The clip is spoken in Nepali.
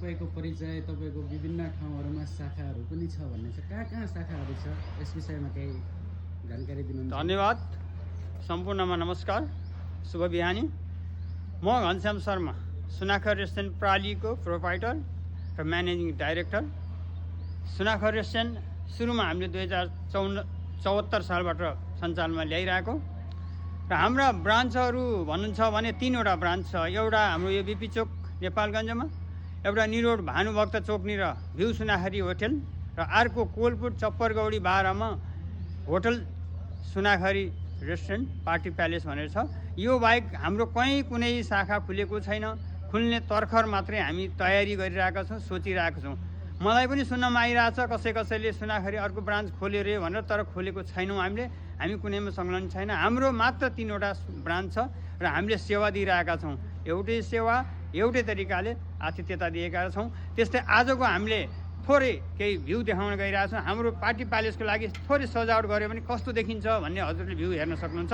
तपाईँको परिचय, तपाईँको विभिन्न ठाउँहरूमा शाखाहरू पनि छ भन्ने छ, कहाँ शाखाहरू छ, यस विषयमा केही जानकारी दिनुहुन्छ? धन्यवाद। सम्पूर्णमा नमस्कार, शुभ बिहानी। म घनश्याम शर्मा, सुनाखर रेस्टुरेन्ट प्रालीको प्रोप्राइटर र म्यानेजिङ डाइरेक्टर। सुनाखर रेस्टुरेन्ट सुरुमा हामीले 2074 सालबाट सञ्चालनमा ल्याइरहेको र हाम्रा ब्रान्चहरू भन्नुहुन्छ भने 3वटा ब्रान्च छ। एउटा हाम्रो यो बिपी चोक नेपालगञ्जमा, एउटा निरोड भानुभक्त चोकनिर भ्यू सुनाखरी होटल र अर्को कोलपुट चप्परगौडी 12मा होटल सुनाखरी रेस्टुरेन्ट पार्टी प्यालेस भनेर छ। यो बाहेक हाम्रो कहीँ कुनै शाखा खुलेको छैन। खुल्ने तर्खर मात्रै हामी तयारी गरिरहेका छौँ, सोचिरहेका छौँ। मलाई पनि सुन्नमा आइरहेछ कसैले सुनाखरी अर्को ब्रान्च खोल्यो रे भनेर, तर खोलेको छैनौँ। हामी कुनैमा संलग्न छैन। हाम्रो मात्र 3वटा ब्रान्च छ र हामीले सेवा दिइरहेका छौँ। एउटै सेवा एउटै तरिकाले आतिथ्यता दिएका छौँ। त्यस्तै आजको हामीले थोरै केही भ्यू देखाउन गइरहेका छौँ। हाम्रो पार्टी प्यालेसको लागि थोरै सजावट गऱ्यो भने कस्तो देखिन्छ भन्ने हजुरले भ्यू हेर्न सक्नुहुन्छ।